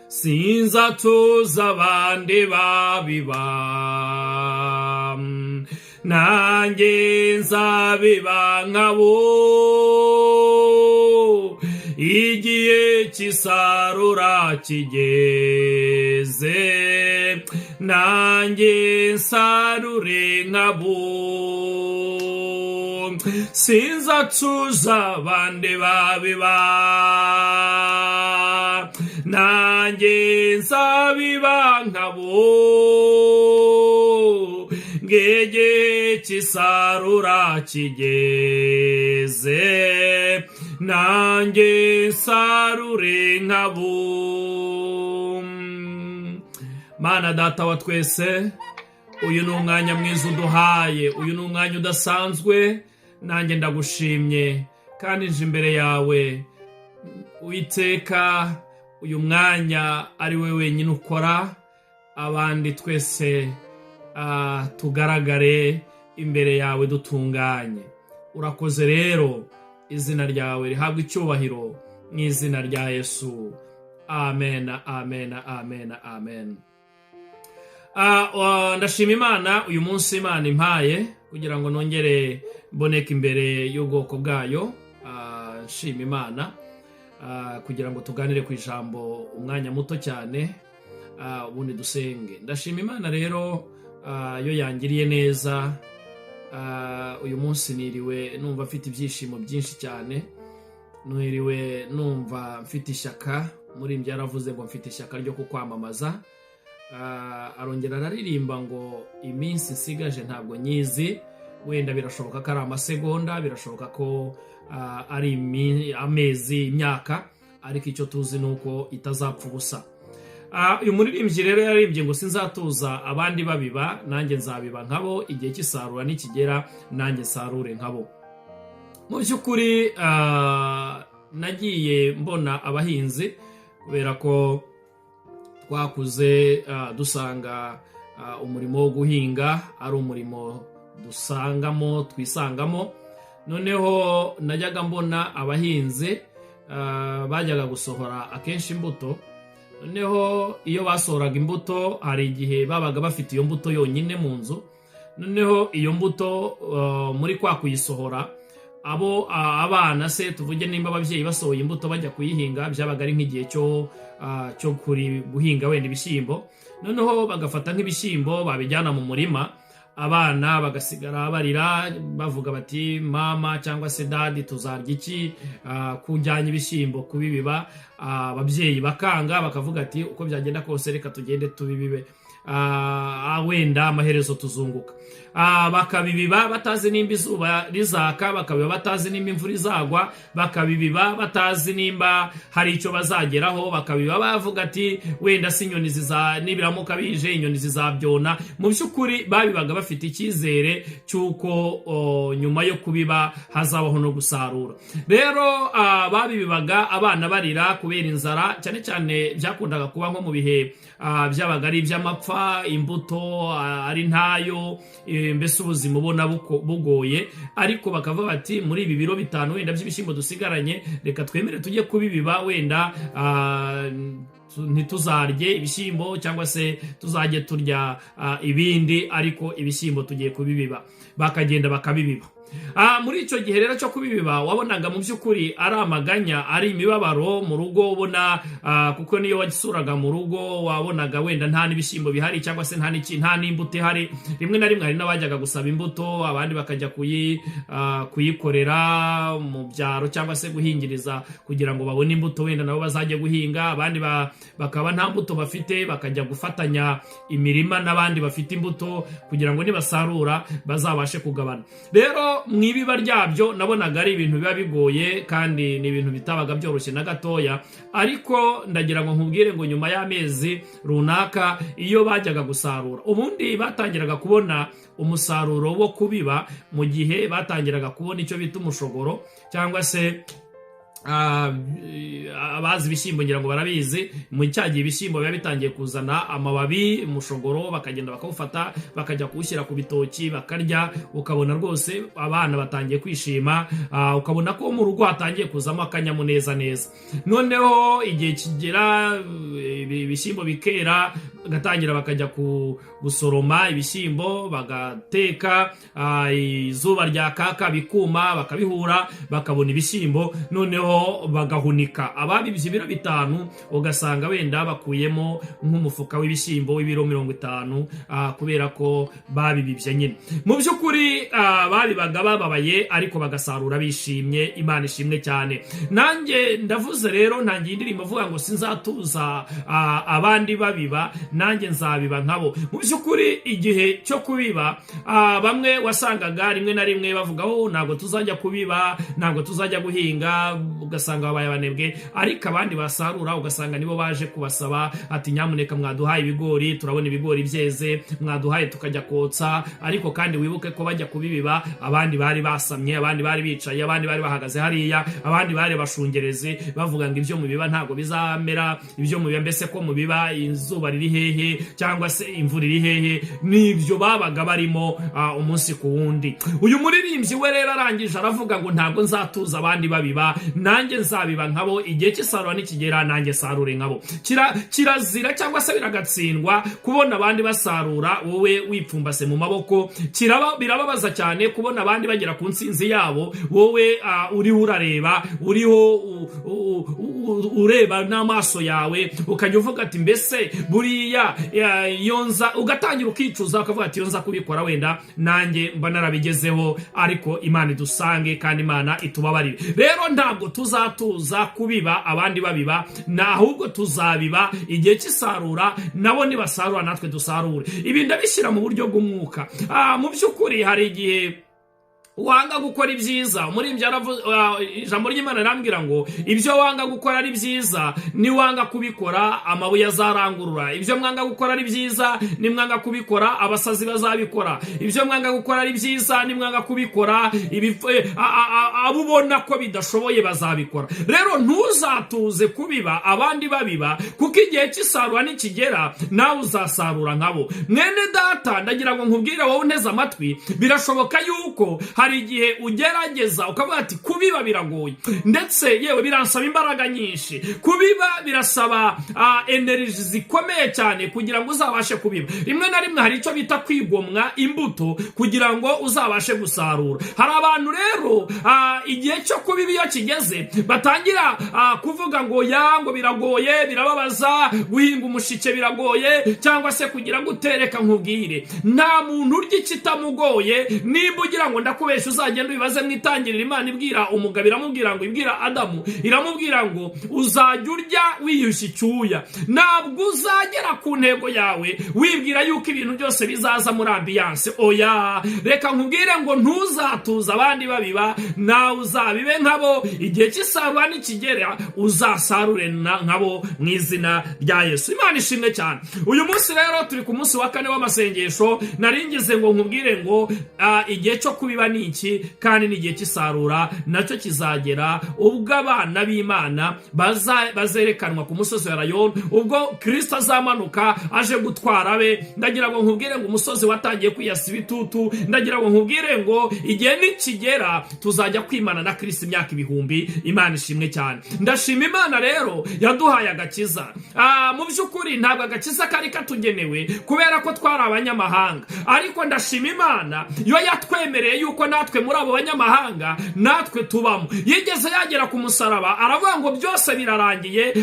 Sinzatuza abandi babiba, nanjye nzabiba nkabo igihe cy'isarura kigeze, nanjye nsarure nkabo. Sinzatuza abandi babiba, nanjye nzabiba nkabo ngege cy'isarura kigeze, nanjye nsarure nkabo. Mana Data wa twese, uyu ni umwanya mwiza uduhaye, uyu ni umwanya udasanzwe. Nanjye ndagushimye kandi nje imbere yawe, Uwiteka. Uyu mwanya ari we wenyine ukora, abandi twese tugaragare imbere yawe dutunganye. Urakoze rero, izina ryawe rihabwa icyubahiro mu izina rya Yesu. Amen, amen, amen, amen. Ndashima Imana uyu munsi Imana impaye kugira ngo nongere mboneke imbere y'ubwoko bwayo. Nshima Imana kugira ngo tuganire ku ijambo umwanya muto cyane, ubundi dusenge. Ndashima Imana rero yo yangiriye neza. Uyu munsi niriwe numva mfite ibyishimo byinshi cyane, niriwe numva mfite ishyaka. Muri yaravuze ngo mfite ishyaka ryo kukwamamaza. Arongera araririmba ngo iminsi nsigaje ntabwo nyizi. Wenda birashoboka ko ari amasegonda, birashoboka ko ari amezi, imyaka, ariko icyo tuzi ni uko itazapfa ubusa. Uyu muririmbyi rero yaririmbye ngo sinzatuza abandi babiba, nanjye nzabiba nkabo, igihe cy'isarura nikigera nanjye nsarure nkabo. Mu by'ukuri nagiye mbona abahinzi kubera ko twakuze dusanga umurimo wo guhinga ari umurimo dusangamo, twisangamo. Noneho najyaga mbona abahinzi bajyaga gusohora akenshi imbuto. Noneho iyo basohoraga imbuto, hari igihe babaga bafite iyo mbuto yonyine mu nzu. Noneho iyo mbuto muri kwa kuyisohora, abo abana se, tuvuge nimba ababyeyi basohoye imbuto bajya kuyihinga, byabaga ari nk'igihe cyo guhinga wenda ibishyimbo. Noneho bagafata nk'ibishyimbo babijyana mu murima, abana bagasigara barira bavuga bati: "Mama cyangwa se daddy, tuzarya iki kujyanye ibishyimbo kubibiba?" Ababyeyi bakanga, bakavuga ati: "Uko byagenda kose reka tugende tubibibe, wenda amaherezo tuzunguka." Bakabibiba batazi nimba izuba rizaka, bakabiba batazi nimba imvura izagwa, bakabibiba batazi nimba hari icyo bazageraho, bakabiba bavuga ati: "Wenda si inyoni ziza, nibiramuka bije inyoni zizabyona." Mu by'ukuri babibaga bafite icyizere cy'uko nyuma yo kubiba hazabaho no gusarura. Rero babibibaga abana barira kubera inzara. Cyane cyane byakundaga kuba nko mu bihe byabaga ari iby'amapfa, imbuto ari ntayo, mbese ubuzima ubona bugoye. Ariko bakavuga bati: "Muri ibi biro 5 wenda by'ibishyimbo dusigaranye, reka twemere tujye kubibiba, wenda ntituzarye ibishyimbo cyangwa se tuzajye turya ibindi, ariko ibishyimbo tugiye kubibiba." Bakagenda bakabibiba. Muri icyo gihe rero cyo kubibiba, wabonaga mu by'ukuri ari amaganya, ari imibabaro mu rugo ubona, kuko niyo wasuraga mu rugo wabonaga wenda nta n'ibishyimbo bihari cyangwa se nta n'imbuto ihari. Rimwe na rimwe hari n'abajyaga gusaba imbuto, abandi bakajya kuyikorera mu byaro cyangwa se guhingiriza kugira ngo babone imbuto, wenda nabo bazajye guhinga. Abandi bakaba nta mbuto bafite, bakajya gufatanya imirima n'abandi bafite imbuto kugira ngo nibasarura bazabashe kugabana. Rero mu ibiba ryabyo nabonaga ari ibintu biba bigoye kandi ni ibintu bitabaga byoroshye na gatoya. Ariko ndagira ngo nkubwire ngo nyuma y'amezi runaka, iyo bajyaga gusarura, ubundi batangiraga kubona umusaruro wo kubiba mu gihe batangiraga kubona icyo bita umushogoro, cyangwa se abazi ibishyimbo ngira ngo barabizi, mu cya gihe ibishyimbo biba bitangiye kuzana amababi, umushogoro, bakagenda bakawufata bakajya kuwushyira ku bitoki bakarya, ukabona rwose abana batangiye kwishima, ukabona ko mu rugo hatangiye kuzamo akanyamuneza neza. Noneho igihe kigera Ibishyimbo bikera, bagatangira bakajya gusoroma ibishyimbo, bagateka, izuba ryakaka bikuma, bakabihura, bakabona ibishyimbo, noneho bagahunika. Ababibye ibiro 5, ugasanga wenda bakuyemo nk'umufuka w'ibishyimbo w'ibiro 50, kubera ko babibibye nyine. Mu by'ukuri babibaga bababaye, ariko bagasarura bishimye. Imana ishimwe cyane. Nanjye ndavuze rero, ntangiye indirimbo avuga ngo sinzatuza abandi babiba, nanjye nzabiba nkabo. Mu by'ukuri igihe cyo kubiba, bamwe wasangaga rimwe na rimwe bavuga: "Oh, ntabwo tuzajya kubiba, ntabwo tuzajya guhinga", ugasanga babaye abanebwe. Ariko abandi basarura, ugasanga nibo baje kubasaba ati: "Nyamuneka mwaduhaye ibigori, turabona ibigori byeze, mwaduhaye tukajya kotsa." Ariko kandi wibuke ko bajya kubibiba, abandi bari basamye, abandi bari bicaye, abandi bari bahagaze hariya, abandi bari bashungerezi, bavuga ngo: "Ibyo mubiba ntabwo bizamera, ibyo mubiba mbese ko mubiba izuba riri hehe, cyangwa se imvura iri hehe?" Nibyo babaga barimo umunsi ku wundi. Uyu muririmbyi we rero arangije aravuga ngo: "Ntabwo nzatuza abandi babiba, nanjye nzabiba nkabo. Igihe cy'isarura nikigera, nanjye sarure nkabo." Kirazira cyangwa se biragatsindwa kubona abandi basarura, wowe wipfumbase mu maboko. Birababaza cyane kubona abandi bagera ku ntsinzi yabo, wowe uriho urareba, uriho ureba n'amaso yawe, ukajya uvuga ati: "Mbese buriya iyo nza", ugatangira ukicuza, ukavuga ati: "Iyo nza kubikora, wenda nanjye mba narabigezeho." Ariko Imana idusange kandi Imana itubabarire. Rero ntabwo tuzatuza kubiba abandi babiba, ahubwo tuzabiba. Igihe cy'isarura, nabo nibasarura, natwe dusarure. Ibi ndabishyira mu buryo bw'umwuka. Mu by'ukuri hari igihe wanga gukora ibyiza. Umuririmbyi yaravuze, ijambo ry'Imana rirambwira ngo: "Ibyo wanga gukora ari byiza, niwanga kubikora, amabuye azarangurura. Ibyo mwanga gukora ari byiza, nimwanga kubikora, abasazi bazabikora. Ibyo mwanga gukora ari byiza, nimwanga kubikora, abo ubona ko bidashoboye bazabikora." Rero ntuzatuze kubiba abandi babiba, kuko igihe cy'isarura nikigera, nawe uzasarura nkabo. Mwene data, ndagira ngo nkubwire, wowe unteze amatwi, birashoboka yuko hari igihe ugerageza ukavuga ati: "Kubiba biragoye, ndetse yewe biransaba imbaraga nyinshi. Kubiba birasaba energy zikomeye cyane kugira ngo uzabashe kubiba." Rimwe na rimwe hari icyo bita kwigomwa imbuto kugira ngo uzabashe gusarura. Hari abantu rero, igihe cyo kubiba iyo kigeze, batangira kuvuga ngo ya ngo biragoye, birababaza, guhinga umushike biragoye, cyangwa se kugira ngo utereka. Nkubwire, nta muntu urya ikitamugoye. Nimba ugira ngo ndakubesha, uzagenda ubibaze mu Itangiriro. Imana ibwira umugabo, iramubwira ngo, ibwira Adamu, iramubwira ngo: "Uzajya urya wiyushye icyuya." Ntabwo uzagera ku ntego yawe wibwira yuko ibintu byose bizaza muri ambiance. Oya, reka nkubwire ngo ntuzatuze abandi babiba, nawe uzabibe nkabo. Igihe cy'isarura nikigera, uzasarure nkabo mu izina rya Yesu. Imana ishimwe cyane. Uyu munsi rero turi ku munsi wa kane w'amasengesho. Naringize ngo nkubwire ngo igihe cyo kubiba ni iki, kandi n'igihe cy'isarura nacyo kizagera, ubwo abana b'Imana bazerekanwa ku musozi wa Rayoni, ubwo Kirisito azamanuka aje gutwara abe. Ndagira ngo nkubwire ngo umusozi watangiye kwiyasa ibitutu. Ndagira ngo nkubwire ngo igihe nikigera, tuzajya kwimana na Kirisito imyaka ibihumbi. Imana ishimwe cyane. Ndashima Imana rero yaduhaye agakiza. Mu by'ukuri ntabwo agakiza kari katugenewe, kubera ko twari abanyamahanga, ariko ndashima Imana yo yatwemereye yuko natwe muri abo banyamahanga natwe tubamo. Yigeze yagera ku musaraba, aravuga ngo: "Byose birarangiye."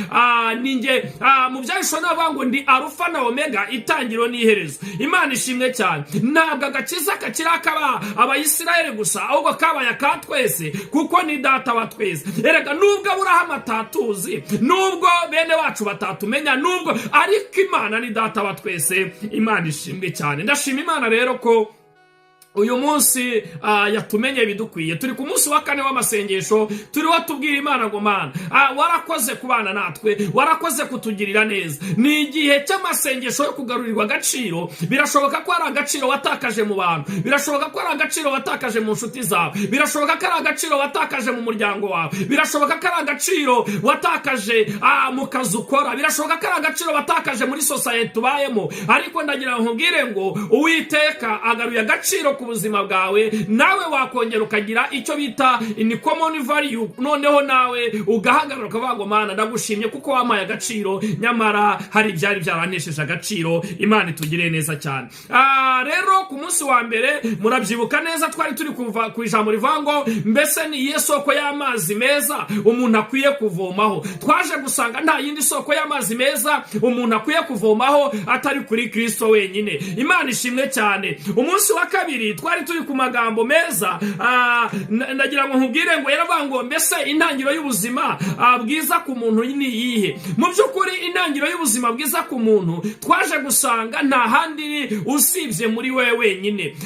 Ni nge mu Byahishuwe navuga ngo: "Ndi Arufa na Omega, itangiriro n'iherezo." Imana ishimwe cyane. Ntabwo agakiza kakiri akaba Abayisiraheli gusa, ahubwo kabaye aka twese, kuko ni Data wa twese. Erega nubwo Aburahamu atatuzi, nubwo bene wacu batatumenya, nubwo, ariko Imana ni Data wa twese. Imana ishimwe cyane. Ndashima Imana rero ko uyu munsi yatumenye bidukwiye. Turi ku munsi wa kane w'amasengesho, turiho tubwira Imana ngo: "Mana, warakoze kubana natwe, warakoze kutugirira neza." Ni igihe cy'amasengesho yo kugarurirwa agaciro. Birashoboka ko hari agaciro watakaje mu bantu, birashoboka ko hari agaciro watakaje mu nshuti zawe, birashoboka ko ari agaciro watakaje mu muryango wawe, birashoboka ko ari agaciro watakaje mu kazi ukora, birashoboka ko ari agaciro watakaje muri sosiyete ubayemo. Ariko ndagira ngo nkubwire ngo Uwiteka agaruye agaciro ku ku buzima bwawe. Nawe wakongera ukagira icyo bita ni common value, noneho nawe ugahagarara ukavuga ngo: "Mana, ndagushimye kuko wampaye agaciro, nyamara hari ibyari byaranesheje agaciro." Imana itugiriye neza cyane. Rero ku munsi wa mbere, murabyibuka neza, twari turi kuva ku ijambo rivuga ngo: "Mbese ni iyihe soko y'amazi meza umuntu akwiye kuvomaho?" Twaje gusanga nta yindi soko y'amazi meza umuntu akwiye kuvomaho atari kuri Kirisito wenyine. Imana ishimwe cyane. Umunsi wa kabiri twari turi ku magambo meza. Ndagira ngo nkubwire ngo yaravuga ngo: "Mbese intangiriro y'ubuzima bwiza ku muntu ni iyihe?" Mu by'ukuri, intangiriro y'ubuzima bwiza ku muntu twaje gusanga nta handi iri usibye muri we wenyine.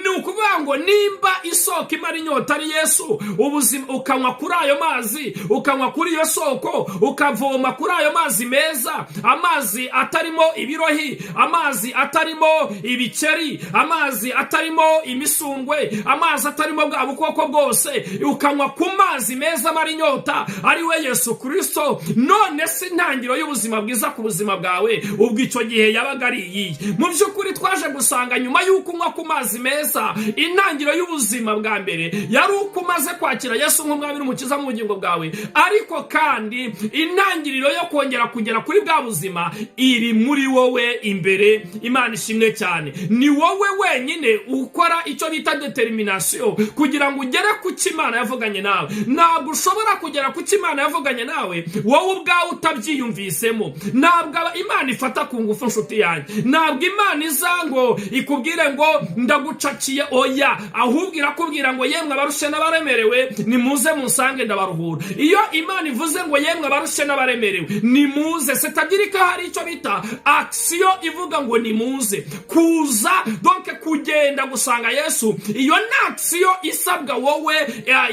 Ni ukuvuga ngo nimba isoko imara inyota ari Yesu, ubuzima ukanywa kuri ayo mazi, ukanywa kuri iyo soko, ukavoma kuri ayo mazi meza, amazi atarimo ibirohi, amazi atarimo ibikeri, amazi atarimo imisungwe, amazi atarimo bwa bukoko bwose, ukanywa ku mazi meza amara inyota ari we Yesu Kirisito, none se intangiriro y'ubuzima bwiza ku buzima bwawe ubwo icyo gihe yabaga ari iyihe? Mu by'ukuri, twaje gusanga nyuma y'uko unywa ku mazi meza, intangiriro y'ubuzima bwa mbere yari uko umaze kwakira Yesu nk'umwami n'umukiza mu bugingo bwawe. Ariko kandi intangiriro yo kongera kugera kuri bwa buzima iri muri wowe imbere. Imana ishimwe cyane. Ni wowe wenyine ukora icyo bita détermination kugira ngo ugere ku cyo Imana yavuganye nawe. Ntabwo ushobora kugera ku cyo Imana yavuganye nawe wowe ubwawe utabyiyumvisemo. Ntabwo Imana ifata ku ngufu, nshuti yanjye. Ntabwo Imana iza ngo ikubwire ngo: "Ndagucakiye." Oya, ahubwo irakubwira ngo: "Yemwe abarushye n'abaremerewe, nimuze munsange ndabaruhura." Iyo Imana ivuze ngo: "Yemwe abarushye n'abaremerewe, nimuze," c'est-à-dire ko hari icyo bita action ivuga ngo nimuze, kuza, donc kugenda gusanga Yesu. Iyo ni action isabwa wowe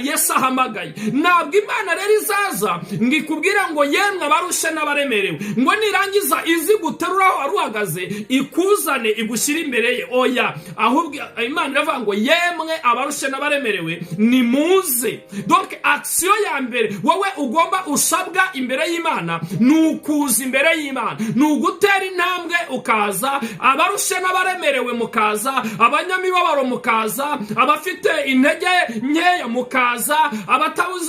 Yesu ahamagaye. Ntabwo Imana rero izaza ngo ikubwire ngo: "Yemwe abarushye n'abaremerewe," ngo nirangiza izi guterura aho wari uhagaze, ikuzane, igushyire imbere ye. Oya, ahubwo Imana iravuga ngo: "Yemwe abarushye n'abaremerewe, nimuze." Donc action ya mbere wowe ugomba usabwa imbere y'Imana ni ukuza imbere y'Imana, ni ugutera intambwe ukaza. Abarushye n'abaremerewe mukaza, abanyamibabaro mukaza, abafite intege nkeya mukaza,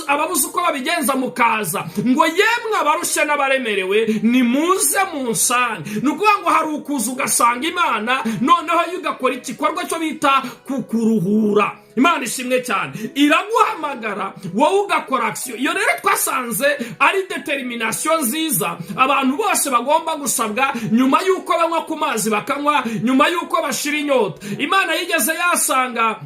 ababuze uko babigenza mukaza, ngo: "Yemwe abarushye n'abaremerewe, nimuze munsange." Ni ukuvuga ngo hari ukuza ugasanga Imana, noneho yo ugakora igikorwa cyo bita kukuruhura. Imana ishimwe cyane. Iraguhamagara, wowe ugakora action. Iyo rero twasanze ari détermination nziza abantu bose bagomba gusabwa nyuma y'uko banywa ku mazi, bakanywa nyuma y'uko bashira inyota. Imana yigeze yasanga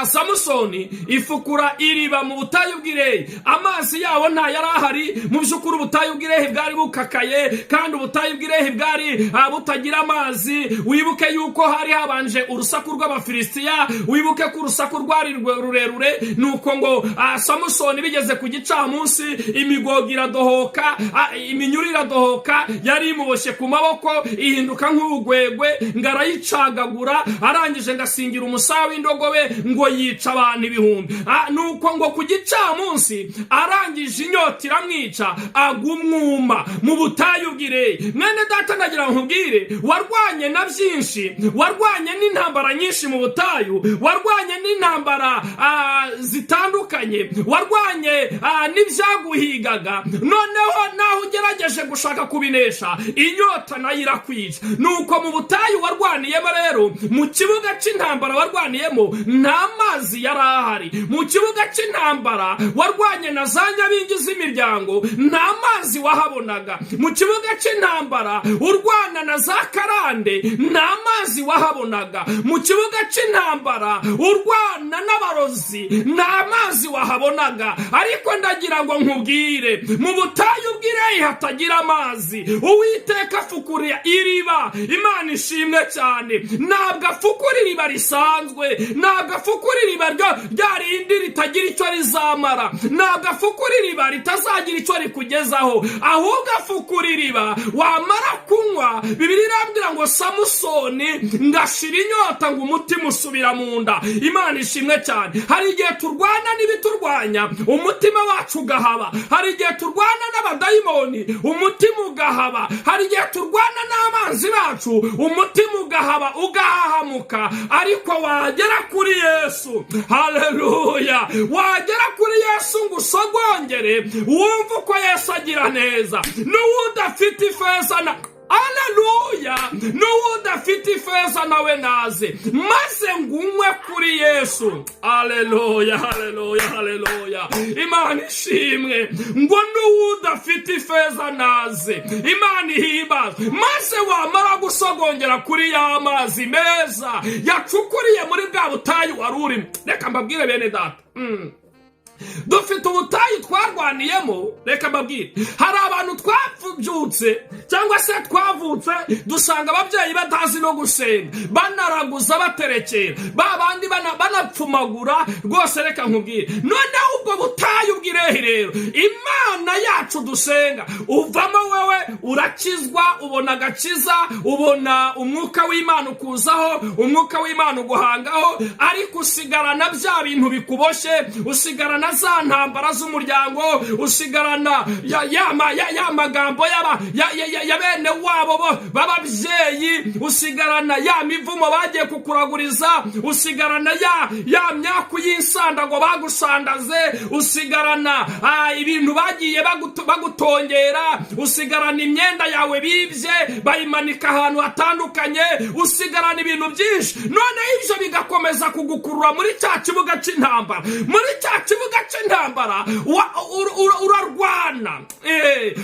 Samusoni, ifukura iriba mu butayu bw'irehe. Amazi yawo nta yari ahari. Mu by'ukuri, ubutayu bw'irehe bwari bukakaye, kandi ubutayu bw'irehe bwari butagira amazi. Wibuke yuko hari habanje urusaku rw'Abafilisitiya, wibuke ko urusaku rwari rurerure. Nuko ngo Samusoni bigeze ku gicamunsi, imigogo iradohoka, iminyururu iradohoka yari imuboshye ku maboko, ihinduka nk'urugwegwe, ngo arayicagagura. Arangije ngo asingira umusaya w'indogobe, ngo yica abantu ibihumbi. Nuko ngo ku gicamunsi arangije inyota iramwica, agwa umwuma mu butayu bw'irehe. Mwene data, ndagira ngo nkubwire: warwanye na byinshi, warwanye n'intambara nyinshi mu butayu, warwanye n'intambara zitandukanye, warwanye n'ibyaguhigaga. Noneho naho ugerageje gushaka kubinesha, inyota nayo irakwica. Nuko mu butayu warwaniyemo rero, mu kibuga cy'intambara warwaniyemo, nta mazi yari ahari. Mu kibuga cy'intambara warwanye na za nyabingi z'imiryango, nta mazi wahabonaga. Mu kibuga cy'intambara urwana na za karande, nta mazi wahabonaga. Mu kibuga cy'intambara urwana n'abarozi, nta mazi wahabonaga. Ariko ndagira ngo nkubwire, mu butayu bw'ireyi hatagira amazi, Uwiteka afukura iriba. Imana ishimwe cyane. Ntabwo afukura iriba risanzwe, ntabwo afukura Afukura iriba rya rindi ritagira icyo rizamara, ntabwo afukura iriba ritazagira icyo rikugezaho, ahubwo afukura iriba wamara kunywa. Bibiliya irambwira ngo Samusoni ngashira inyota, ngo umutima usubira mu nda. Imana ishimwe cyane. Hari igihe turwana n'ibiturwanya, umutima wacu ugahaba. Hari igihe turwana n'abadayimoni, umutima ugahaba. Hari igihe turwana n'abanzi bacu, umutima ugahaba, ugahahamuka. Ariko wagera kuri Yesu, haleluya, wagera kuri Yesu ngo usogongere, wumve uko Yesu agira neza. N'uwudafite ifeza na, aleluya, n'uwudafite ifeza nawe naze maze ngunywe kuri Yesu. Aleluya, haleluya, haleluya, Imana ishimwe. Ngo n'uwudafite ifeza naze, Imana ihimbaze. Maze wamara gusogongera kuri ya mazi meza yacukuriye muri bwa butayu wari urimo. Reka mbabwire, bene data, dufite ubutayu twarwaniyemo. Reka mbabwire, hari abantu twabyutse cyangwa se twavutse dusanga ababyeyi batazi no gusenga, banaraguza, baterekera ba bandi, banapfumagura rwose. Reka nkubwire, noneho ubwo butayu bw'irehi rero, Imana yacu dusenga, uvamo wewe urakizwa, ubona agakiza, ubona umwuka w'Imana ukuzaho, umwuka w'Imana uguhangaho, ariko usigarana bya bintu bikuboshye, usigarana za ntambara z'umuryango, usigarana ya magambo ya bene wabo b'ababyeyi, usigarana ya mivumo bagiye kukuraguriza, usigarana ya myaku y'insanda ngo bagusandaze, usigarana ibintu bagiye bagutongera, usigarana imyenda yawe bibye bayimanika ahantu hatandukanye, usigarana ibintu byinshi. Noneho ibyo bigakomeza kugukurura muri cya kibuga cy'intambara. Muri cya kibuga cy'intambara urarwana,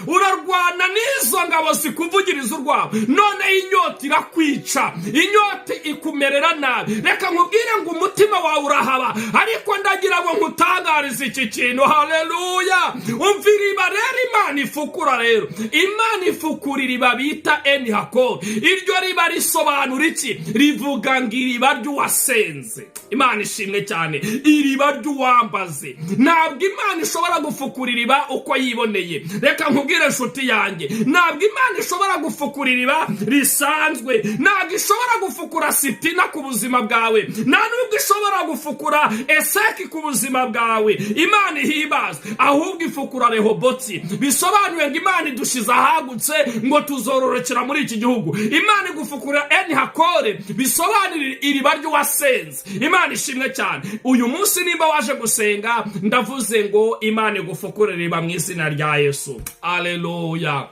urarwana n'izo ngabo zikuvugiriza urwabo. Noneho inyota irakwica, inyota ikumerera nabi. Reka nkubwire ngo umutima wawe urahaba, ariko ndagira ngo nkutangarize iki kintu. Haleluya! Umva iriba rero Imana ifukura. Rero Imana ifukura iriba bita Eni Hakoro. Iryo riba risobanura iki? Rivuga ngo iriba ry'uwasenze. Imana ishimwe cyane. Iriba ry'uwambaze. Ntabwo Imana ishobora gufukura iriba uko yiboneye. Reka nkubwire, inshuti yanjye, ntabwo Imana ishobora gufukura iriba risanzwe. Ntabwo ishobora gufukura sitina ku buzima bwawe, nta nubwo ishobora gufukura Eseki ku buzima bwawe. Imana ihimbaza. Ahubwo ifukura Rehobotsi, bisobanuye ngo Imana idushyize ahagutse, ngo tuzororokera muri iki gihugu. Imana igufukura Eni Hakore, bisobanura iriba ry'uwasenze. Imana ishimwe cyane. Uyu munsi nimba waje gusenga, ndavuze ngo Imana igufukure iriba mu izina rya Yesu. Aleluya!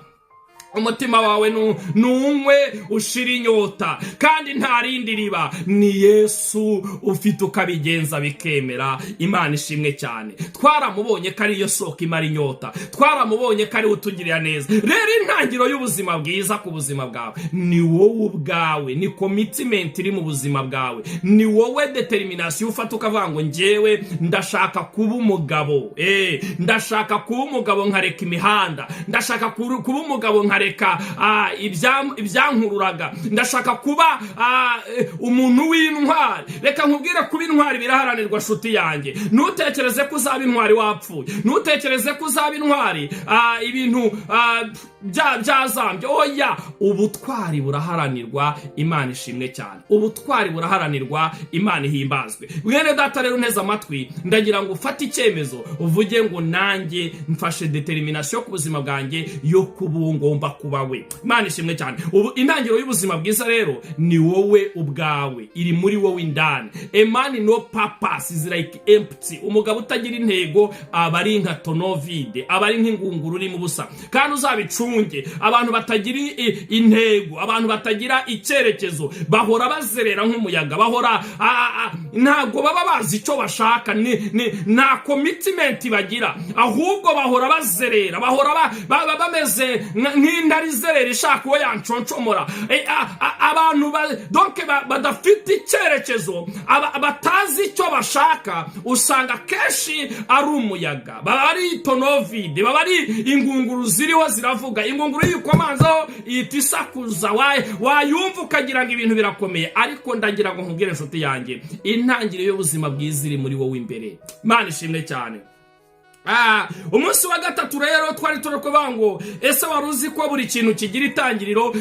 Umutima wawe nunywe ushira inyota, kandi nta rindi riba, ni Yesu ufite ukabigenza bikemera. Imana ishimwe cyane. Twaramubonye ko ariyo soko imara inyota, twaramubonye ko ariwe utugirira neza. Rero intangiriro y'ubuzima bwiza ku buzima bwawe ni wowe ubwawe, ni commitment iri mu buzima bwawe, ni wowe determination ufata ukavuga ngo njyewe ndashaka kuba umugabo, ndashaka kuba umugabo nkareka imihanda, ndashaka kuba umugabo nkareka ibyankururaga, ndashaka kuba umuntu w'intwari. Reka nkubwire, kuba intwari biraharanirwa, nshuti yanjye. Ntutekereze ko uzaba intwari wapfuye, ntutekereze ko uzaba intwari ibintu byazambye. Oya, ubutwari buraharanirwa. Imana ishimwe cyane. Ubutwari buraharanirwa. Imana ihimbazwe. Mwene data rero unteze amatwi, ndagira ngo ufate icyemezo, uvuge ngo nanjye mfashe determination ku buzima bwanjye yo kuba uwo ngomba kuba we. Imana ishimwe cyane. Ubu intangiriro y'ubuzima bwiza rero ni wowe ubwawe, iri muri wowe indani. A man no purpose is like empty. Umugabo utagira intego aba ari nka tonneau vide, aba ari nk'ingunguru irimo ubusa. Kandi uzabicunge, abantu batagira intego, abantu batagira icyerekezo, bahora bazerera nk'umuyaga, bahora ntabwo baba bazi icyo bashaka, nta commitment bagira, ahubwo bahora bazerera, bahora bameze Nk'intare izerera ishaka uwo yanconcomora. Abantu donc badafite icyerekezo, batazi icyo bashaka, usanga kenshi ari umuyaga, baba ari tonneau vide, baba ari ingunguru ziriho ziravuga. Ingunguru iyo uyikomanzeho ihita isakuza, wayumva ukagira ngo ibintu birakomeye. Ariko ndagira ngo nkubwire, inshuti yanjye, intangiriro y'ubuzima bwiza iri muri wowe imbere. Imana ishimwe cyane. Umunsi wa gatatu rero twari turi kuvuga ngo: ese wari uzi ko buri kintu kigira itangiriro?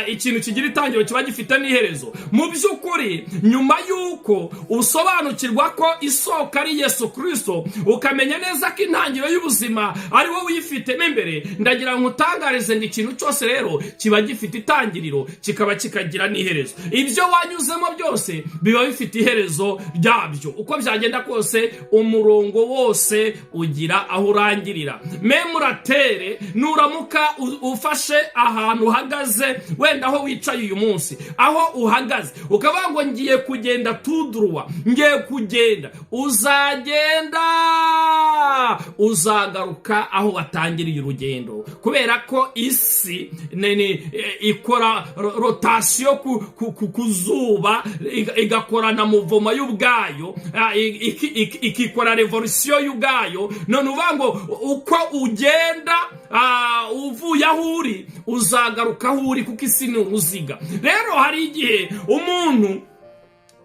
Ikintu kigira itangiriro kiba gifite n'iherezo. Mu by'ukuri, nyuma y'uko usobanukirwa ko isoko ari Yesu Kirisito, ukamenya neza ko intangiriro y'ubuzima ari wowe uyifitemo imbere, ndagira ngo utangarize ngo ikintu cyose rero kiba gifite itangiriro, kikaba kikagira n'iherezo. Ibyo wanyuzemo byose biba bifite iherezo ryabyo. Uko byagenda kose, umurongo wose ugira aho urangirira. Même la terre, nuramuka ufashe ahantu uhagaze, wenda aho wicaye uyu munsi, aho uhagaze ukavuga ngo ngiye kugenda tout droit, ngiye kugenda, uzagenda uzagaruka aho watangiriye urugendo, kubera ko isi ikora rotation ku zuba, igakora na mouvement y'ubwayo, ikikora révolution y'ubwayo. None uvuga ngo uko ugenda uvuye aho uri, uzagaruka aho uri, kuko isi ni uruziga. Rero hari igihe umuntu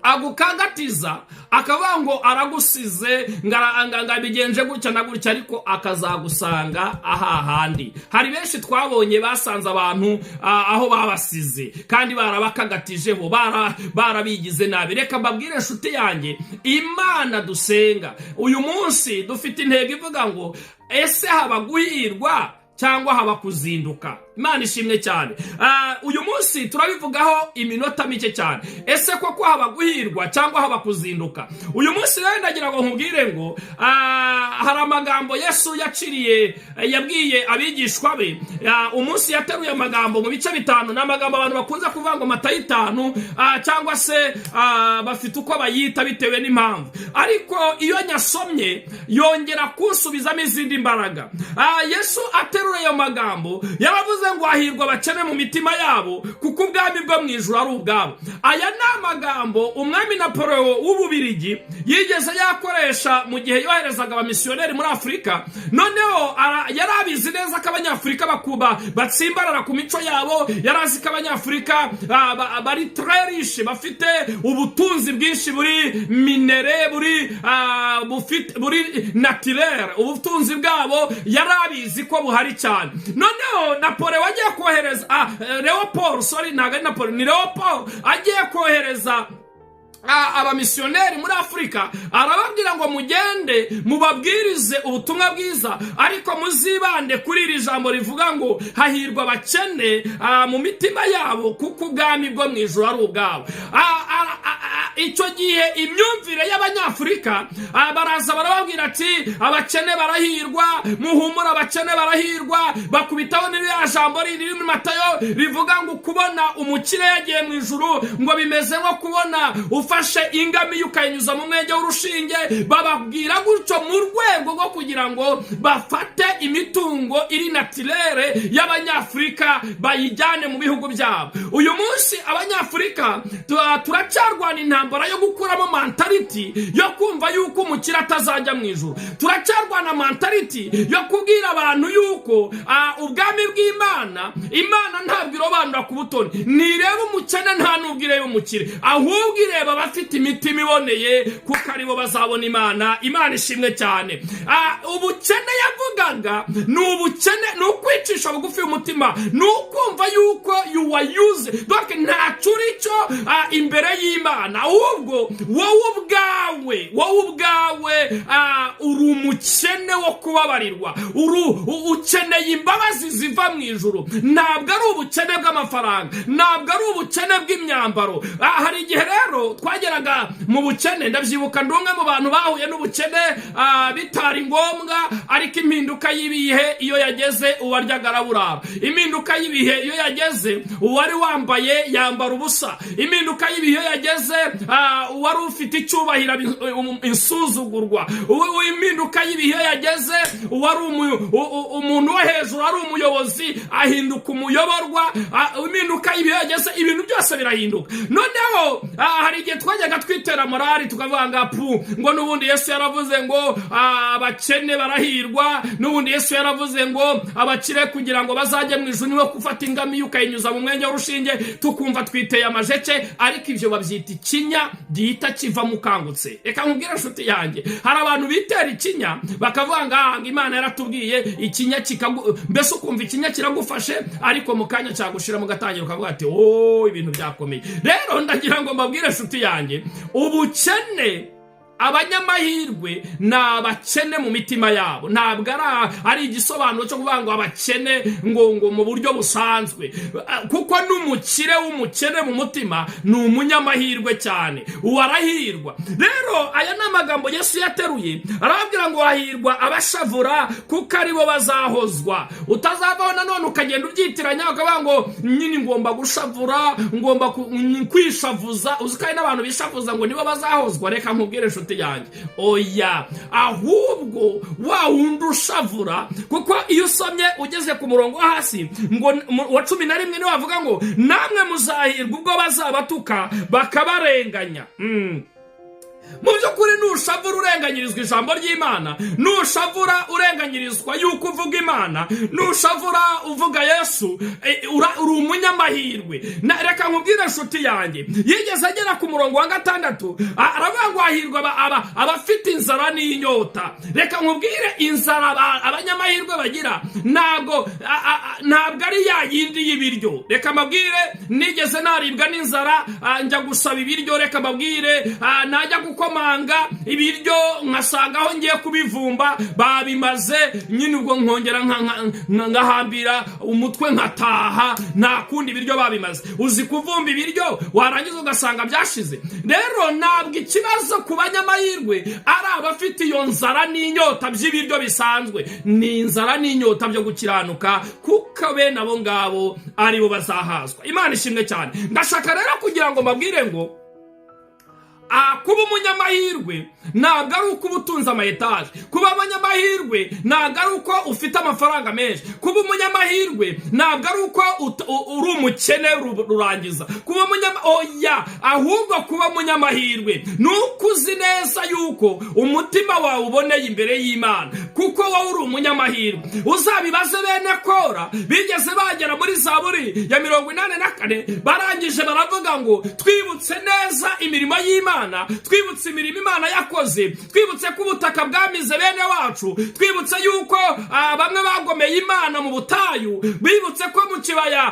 agukangatiza akavuga ngo aragusize, ngo abigenje gutya na gutya, ariko akazagusanga ahahandi. Hari benshi twabonye basanze abantu aho babasize kandi barabakagatijeho, barabigize nabi. Reka mbabwire, inshuti yanjye, Imana dusenga, uyu munsi dufite intego ivuga ngo: ese haba guhirwa cyangwa haba kuzinduka? Imana ishimwe cyane. Uyu munsi turabivugaho iminota mike cyane. Ese koko haba guhirwa cyangwa haba kuzinduka? Uyu munsi rero ndagira ngo nkubwire ngo hari amagambo Yesu yaciriye, yabwiye abigishwa be umunsi yateruye amagambo mu bice bitanu. Ni amagambo abantu bakunze kuvuga ngo Matayo 5, cyangwa se bafite uko bayita bitewe n'impamvu, ariko iyo nyasomye yongera kunsubizamo izindi mbaraga. Yesu aterura ayo magambo yaravuze ngo: "Hahirwa abakene mu mitima yabo, kuko ubwami bwo mu ijuru ari ubwabo." Aya ni amagambo umwami Napoleon w'Ububirigi yigeze yakoresha mu gihe yoherezaga abamisiyoneri muri Afurika. Noneho yari abizi neza ko Abanyafurika bakuba batsimbarara ku mico yabo. Yari azi ko Abanyafurika bari très riches, bafite ubutunzi bwinshi buri minerais, buri bufite, buri naturel. Ubutunzi bwabo yari abizi ko buhari cyane. Noneho Napoleon agiye kohereza, Leopold, sorry, ntabwo ari Napoleon, ni Leopold, agiye kohereza abamisiyoneri muri Afurika, arababwira ngo: "Mugende mubabwirize ubutumwa bwiza, ariko muzibande kuri iri jambo rivuga ngo hahirwa abakene mu mitima yabo, kuko ubwami bwo mu ijuru ari ubwabo." Icyo gihe imyumvire y'Abanyafurika, baraza barababwira ati: "Abakene barahirwa, muhumure, abakene barahirwa." Bakubitaho n'iriya jambo riri muri Matayo rivuga ngo kubona umukire yagiye mu ijuru ngo bimeze nko kubona ufashe ingamiya ukayinyuza mu mwenge w'urushinge. Bababwira gutyo mu rwego rwo kugira ngo bafate imitungo iri naturelle y'Abanyafurika bayijyane mu bihugu byabo. Uyu munsi Abanyafurika turacyarwana intambara yo gukuramo mentalité yo kumva yuko umukire atazajya mu ijuru. Turacyarwana mentalité yo kubwira abantu yuko ubwami bw'Imana, Imana ntabwo irobanura ku butoni, ntireba umukene, nta n'ubwo ireba umukire, ahubwo ireba abafite imitima iboneye, kuko aribo bazabona Imana. Imana ishimwe cyane. Ubukene yavugaga ni ubukene, ni ukwicisha bugufi umutima, ni ukumva yuko you are useless, donc ntacyo uri cyo imbere y'Imana, ahubwo wowe ubwawe uri umukene wo kubabarirwa, ukeneye imbabazi ziva mu ijuru. Ntabwo ari ubukene bw'amafaranga, ntabwo ari ubukene bw'imyambaro. Hari igihe rero twageraga mu bukene, ndabyibuka, ndi umwe mu bantu bahuye n'ubukene bitari ngombwa, ariko impinduka y'ibihe iyo yageze, uwaryaga araburara. Impinduka y'ibihe iyo yageze, uwari wambaye yambara ubusa. Impinduka y'ibihe iyo yageze, Uwari ufite icyubahiro insuzugurwa. Impinduka y'ibihe yageze, uwari umuntu wo hejuru, ari umuyobozi, ahinduka umuyoborwa. Impinduka y'ibihe yageze, ibintu byose birahinduka. Noneho hari igihe twajyaga twitera morale, tukavuga ngo apu, ngo n'ubundi Yesu yaravuze ngo abakene barahirwa, n'ubundi Yesu yaravuze ngo abakire kugira ngo bazajye mu ijuru niwe gufata ingamiya ukayinyuza mu mwenge w'urushinge, tukumva twiteye amajeke. Ariko ibyo babyita ikinya gihita kivamo ukangutse. Reka nkubwire, inshuti yanjye, hari abantu bitera ikinya bakavuga ngo aha ngo Imana yaratubwiye, ikinya kikagu, mbese ukumva ikinya kiragufashe, ariko mu kanya cyagushira, mugatangira ukavuga ati: "Oh, ibintu byakomeye." Rero ndagira ngo mbabwire, inshuti yanjye, ubukene, abanyamahirwe ni abakene mu mitima yabo. Ntabwo ari igisobanuro cyo kuvuga ngo abakene ngo mu buryo busanzwe, kuko n'umukire w'umukene mu mutima ni umunyamahirwe cyane, uwo arahirwa. Rero aya ni amagambo Yesu yateruye, arababwira ngo hahirwa abashavura kuko aribo bazahozwa. Utazavaho nanone ukagenda ubyitiranya, ukavuga ngo nyine ngomba gushavura, ngomba kwishavuza. Uzi ko hari n'abantu bishavuza ngo nibo bazahozwa? Reka nkubwire, inshuti yanjye, oya, ahubwo wa wundi ushavura, kuko iyo usomye ugeze ku murongo wo hasi ngo wa 11, niwe wavuga ngo namwe muzahirwa ubwo bazabatuka bakabarenganya. Mu by'ukuri, nushavura urenganyirizwa ijambo ry'Imana, nushavura urenganyirizwa yuko uvuga Imana, nushavura uvuga Yesu, uri umunyamahirwe. Reka nkubwire, inshuti yanjye, yigeze agera ku murongo wa 6, aravuga ngo hahirwa abafite inzara n'inyota. Reka nkubwire, inzara abanyamahirwe bagira ntabwo ari ya yindi y'ibiryo. Reka mbabwire, nigeze naribwa n'inzara, njya gusaba ibiryo. Reka mbabwire, najya gukomanga ibiryo nkasanga aho ngiye kubivumba babimaze nyine, ubwo nkongera ngahambira umutwe nkataha, nta kundi, ibiryo babimaze. Uzi kuvumba ibiryo warangiza ugasanga byashize? Rero ntabwo ikibazo ku banyamahirwe ari abafite iyo nzara n'inyota by'ibiryo bisanzwe, ni inzara n'inyota byo gukiranuka, kuko bene abo ngabo aribo bazahazwa. Imana ishimwe cyane. Ndashaka rero kugira ngo mbabwire ngo kuba umunyamahirwe ntabwo ari uko uba utunze ama etaje. Kuba umunyamahirwe ntabwo ari uko ufite amafaranga menshi. Kuba umunyamahirwe ntabwo ari uko uri umukene rurangiza. Kuba umunyama, oya, ahubwo kuba umunyamahirwe ni uko uzi neza yuko umutima wawe uboneye imbere y'Imana, kuko wowe uri umunyamahirwe. Uzabibaze bene Kora bigeze bagera muri Zaburi ya 84, barangije baravuga ngo twibutse neza imirimo y'Imana, twibutse imirimo Imana yakoze, twibutse ko ubutaka bwamize bene wacu, twibutse yuko bamwe bagomeye Imana mu butayu, bibutse ko mu kibaya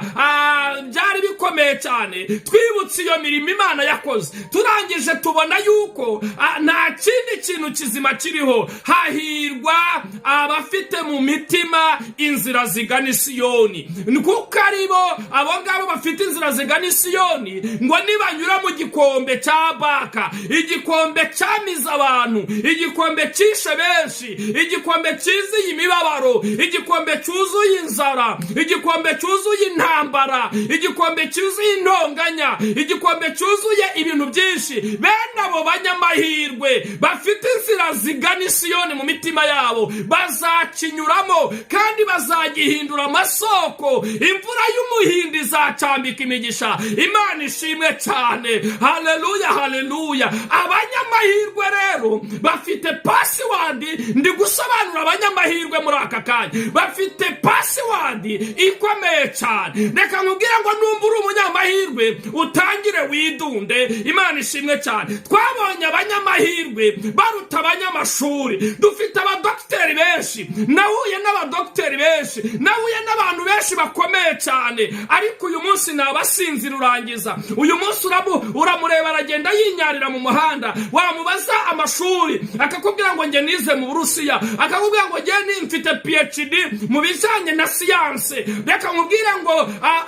byari bikomeye cyane, twibutse iyo mirimo Imana yakoze, turangije tubona yuko nta kindi kintu kizima kiriho. Hahirwa abafite mu mitima inzira zigana Isiyoni, kuko aribo abo ngabo bafite inzira zigana Isiyoni, ngo nibanyura mu gikombe cya Baka, igikombe cyamize abantu, igikombe cyishe benshi, igikombe cyuzuye imibabaro, igikombe cyuzuye inzara, igikombe cyuzuye intambara, igikombe cyuzuye intonganya, igikombe cyuzuye ibintu byinshi, bene abo banyamahirwe bafite inzira zigana Isiyoni mu mitima yabo bazakinyuramo kandi bazagihindura amasoko. Imvura y'umuhindo izacambika imigisha. Imana ishimwe cyane. Haleluya, haleluya. Abanyamahirwe rero bafite password. Ndi gusobanura abanyamahirwe muri aka kanya, bafite password ikomeye cyane. Reka nkubwire ngo numba uri umunyamahirwe, utangire widunde. Imana ishimwe cyane. Twabonye abanyamahirwe baruta abanyamashuri. Dufite abadogiteri benshi, nahuye n'abadogiteri benshi, nahuye n'abantu benshi bakomeye cyane, ariko uyu munsi ni abasinzi rurangiza. Uyu munsi uramureba aragenda yinyarira mu muhanda, wamubaza amashuri akakubwira ngo njye nize mu Burusiya, akakubwira ngo njye mfite PhD mu bijyanye na siyanse. Reka nkubwire ngo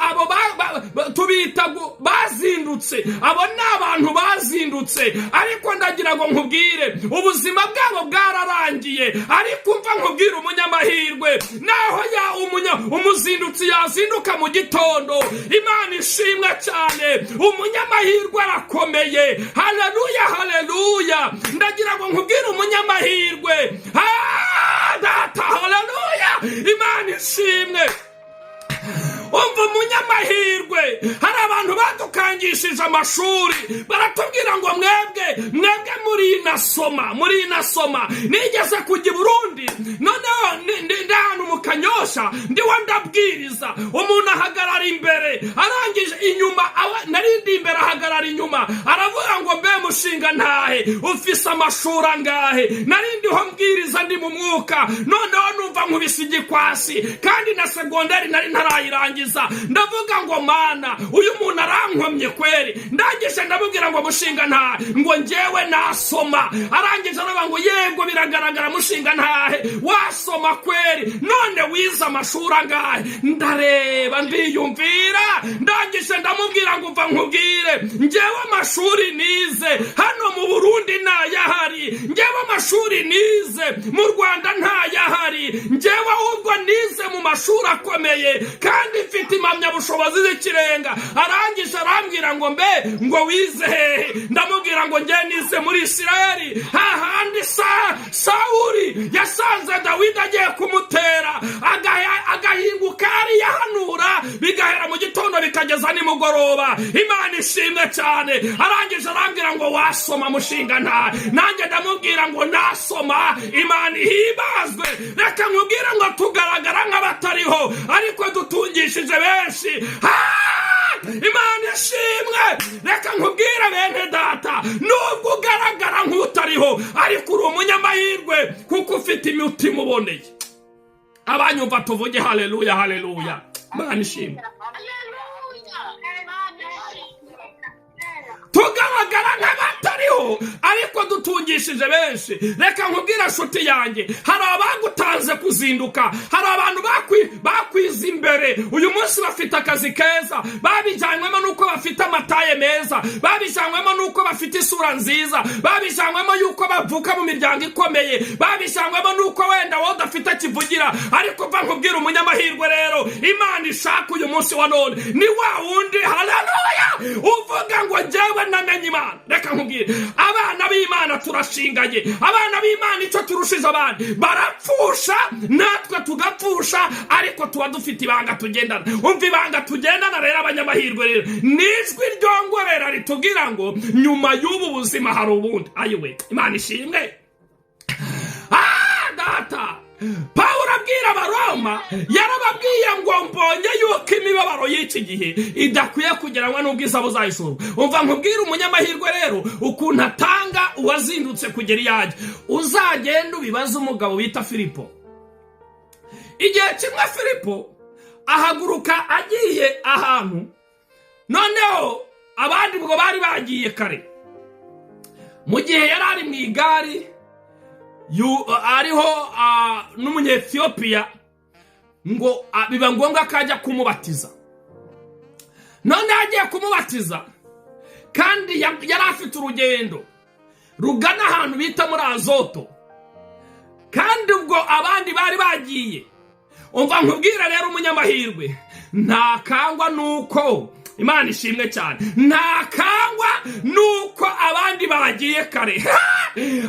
abo tubita bazindutse, abo ni abantu bazindutse, ariko ndagira ngo nkubwire, ubuzima bwabo bwararangiye. Ariko umva nkubwire, umunyamahirwe naho ya umuzindutsi yazinduka. bazinduka mu gitondo. Imana ishimwe cyane. Umunyamahirwe arakomeye. Haleluya, haleluya. Ndagira ngo nkubwire umunyamahirwe. Ah, data, haleluya, Imana ishimwe. Umva, umunyamahirwe, hari abantu badukangishije amashuri, baratubwira ngo mwebwe, mwebwe murinasoma, murinasoma. Nigeze kujya i Burundi, noneho ndi ahantu mu Kanyosha, ndiho ndabwiriza, umuntu ahagarara imbere, arangije inyuma, nari ndi imbere, ahagarara inyuma, aravuga ngo: "Mbe mushinga ntahe, ufise amashuri angahe?" Nari ndiho mbwiriza, ndi mu mwuka, noneho numva nkubise igikwasi, kandi na segonderi nari ntarayirangiza. Ndavuga ngo: "Mana, uyu muntu arankomye kweri." Ndangije ndamubwira ngo: "Mushinga ntahe, ngo njyewe nasoma." Arangije aravuga ngo: "Yego, biragaragara, mushinga ntahe, wasoma kweri. None wize amashuri angahe?" Ndareba, ndiyumvira, ndangije ndamubwira ngo: "Umva nkubwire, njyewe amashuri nize hano mu Burundi ntayahari, njyewe amashuri nize mu Rwanda ntayahari, njyewe ahubwo nize mu mashuri akomeye kandi mfite impamyabushobozi z'ikirenga." Arangije arambwira ngo: "Mbe ngo wize hehe?" Ndamubwira ngo: "Njye nize muri Isirayeli, hahandi Sawuri yasanze Dawidi agiye kumutera, agahinguka yahanura, bigahera mu gitondo bikageza nimugoroba." Imana ishimwe cyane. Arangije arambwira ngo: "Wasoma, mushinga nta?" Nanjye ndamubwira ngo: "Nasoma." Imana ihimbazwe. Reka nkubwire ngo tugaragara nk'abatariho, ariko dutungishije benshi. Imana ishimwe. Reka nkubwire, bene data, nubwo ugaragara nk'utariho, ariko uri umunyamahirwe kuko ufite imitima uboneye. Abanyumva tuvuge haleluya, haleluya. Imana ishimwe. Haleluya. Imana ishimwe. Tugaragara nk'abatariho, ariko dutungishije benshi. Reka nkubwire, nshuti yanjye, hari abagutanze kuzinduka, hari abantu bakwiza imbere. Uyu munsi bafite akazi keza, babijyanywemo n'uko bafite amataye meza, babijyanywemo n'uko bafite isura nziza, babijyanywemo y'uko bavuka mu miryango ikomeye, babijyanywemo n'uko wenda wowe udafite kivugira. Ariko mva nkubwire, umunyamahirwe rero Imana ishaka uyu munsi wa none ni wa wundi, haleluya, uvuga ngo: "Njyewe namenye Imana." Reka nkubwire, abana b'Imana turashinganye. Abana b'Imana, icyo turushije abandi, barapfusha natwe tugapfusha, ariko tuba dufite ibanga tugendana. Umva, ibanga tugendana rero, abanyamahirwe rero, ni ijwi ryongorera ritubwira ngo nyuma y'ubu buzima hari ubundi. Ayiwe, Imana ishimwe. Ah, data, Pawulo abwira Abaroma yarababwiye ngo: "Mbonye yuko imibabaro y'iki gihe idakwiye kugeranwa n'ubwiza buzahishurwa." Umva nkubwire, umunyamahirwe rero ukuntu atanga uwazindutse kugera iyo ajya, uzagenda ubibaze umugabo bita Filipo. Igihe kimwe Filipo ahaguruka agiye ahantu, noneho abandi ubwo bari bagiye kare. Mu gihe yari ari mu igare ariho n'Umunyetiyopiya, ngo biba ngombwa ko ajya kumubatiza. Noneho agiye kumubatiza, kandi yari afite urugendo rugana ahantu bita muri Azoto, kandi ubwo abandi bari bagiye. Umva nkubwira rero, umunyamahirwe ntakangwa nuko, Imana ishimwe cyane, ntakangwa nuko abandi bagiye kare,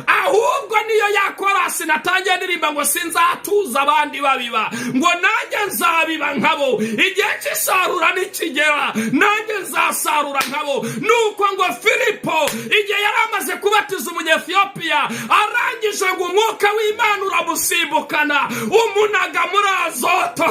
ahubwo niyo yakorasi natangiye ndirimba ngo: "Sinzatuza abandi babiba, ngo nanjye nzabiba nkabo, igihe cy'isarura nikigera nanjye nzasarura nkabo." Nuko ngo Filipo igihe yari amaze kubatiza Umunyetiyopiya, arangije ngo umwuka w'Imana uramusimbukana, umunaga muri Azoto.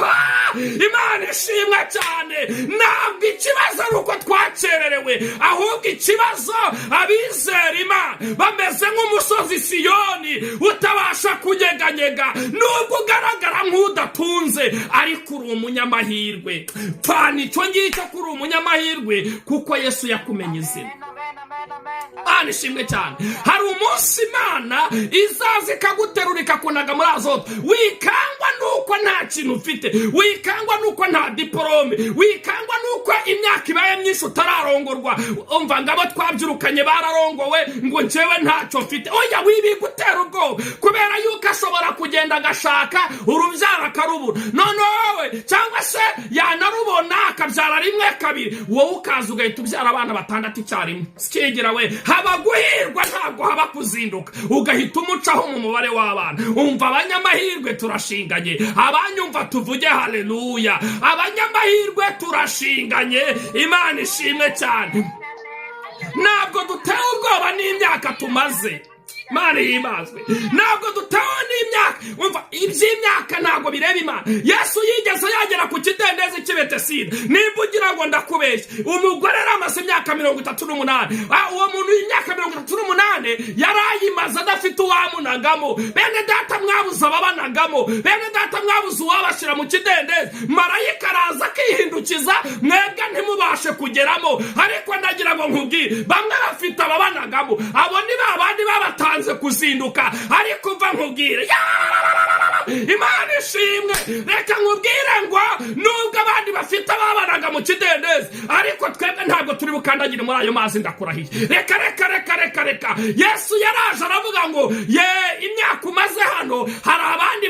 Imana ishimwe cyane. Ntabwo ikibazo ari uko twakererewe, ahubwo ikibazo, abizera Imana bameze nk'umusozi Siyoni utabasha kunyeganyega. Nubwo ugaragara nk'udatunze, ariko uri umunyamahirwe. Pfana icyo ngicyo ko uri umunyamahirwe kuko Yesu yakumenye izina. Imana ishimwe cyane. Hari umunsi Imana izaza ikaguterura, ikakunaga muri Azoto. Wikangwa nuko nta kintu ufite, wikangwa nuko nta diporome, wikangwa nuko Imyaka ibaye myinshi utararongorwa, umva ngabo twabyirukanye bararongowe, ngo njyewe ntacyo mfite. Oya, wibigutera ubwoba, kubera yuko ashobora kugenda agashaka urubyaro akarubura, none wowe, cyangwa se yanarubona akabyara rimwe, kabiri, wowe ukaza ugahita ubyara abana batandatu icyarimwe. Sikigira we, haba guhirwa, ntabwo haba kuzinduka, ugahita umucaho mu mubare w'abana. Umva, abanyamahirwe turashinganye. Abanyumva tuvuge haleluya. Abanyamahirwe turashinganye. Imana ishimwe cyane. Ntabwo dutewe ubwoba n'imyaka tumaze. Imana ihimbazwe. Ntabwo dutewe n'imyaka. Umva, iby'imyaka ntabwo bireba Imana. Yesu yigeze yagera ku kidendezi cy'i Betesida. Nimba ugira ngo ndakubeshya, umugore yari amaze imyaka 38. Uwo muntu w'imyaka 38 yari ayimaze adafite uwamunagamo. Bene data, mwabuze ababanagamo. Bene data, mwabuze uwabashyira mu kidendezi. Marayika araza akihindukiza, mwebwe ntimubashe kugeramo. Ariko ndagira ngo nkubwire, bamwe bafite ababanagamo, abo ni ba bandi babatanze kuzinduka. Ariko umva nkubwire, Imana ishimwe, reka nkubwire ngo nubwo abandi bafite ababanaga mu kidendezi, ariko twebwe ntabwo turi bukandagire muri ayo mazi, ndakurahiye. Reka, reka, reka, reka, reka. Yesu yaraje aravuga ngo: "Ye, imyaka umaze hano, hari abandi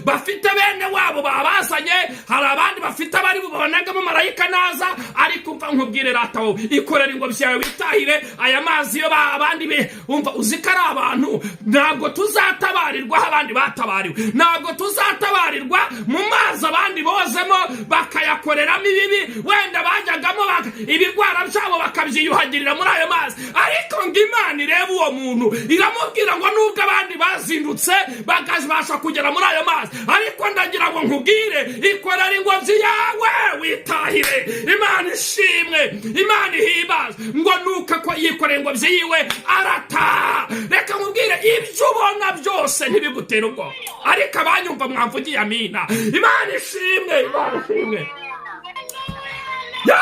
bafite bene wabo babazanye, hari abandi bafite abari bubanagamo marayika naza." Ariko umva nkubwire, rata wowe ikorera ingobyi yawe witahire. Aya mazi yo abandi be, umva, uzi ko ari abantu, ntabwo tuzatabarirwa aho abandi batabariwe, ntabwo tuzatabarirwa mu mazi abandi bozemo bakayakoreramo ibibi. Wenda bajyagamo ibirwara byabo bakabyiyuhagirira muri ayo mazi. Ariko ngo Imana irebe uwo muntu, iramubwira ngo nubwo abandi bazindutse bakabasha kugera muri ayo mazi, ariko ndagira ngo nkubwire, ikorera ingobyi yawe witahire. Imana ishimwe, Imana ihimbaze. Ngo nuko ko yikoreye ingobyi yiwe arataha. Reka nkubwire, ibyo ubona byose ntibigutere ubwoba. Ariko abanyumva mwamvugiye amina. Imana ishimwe, Imana ishimwe. Ya,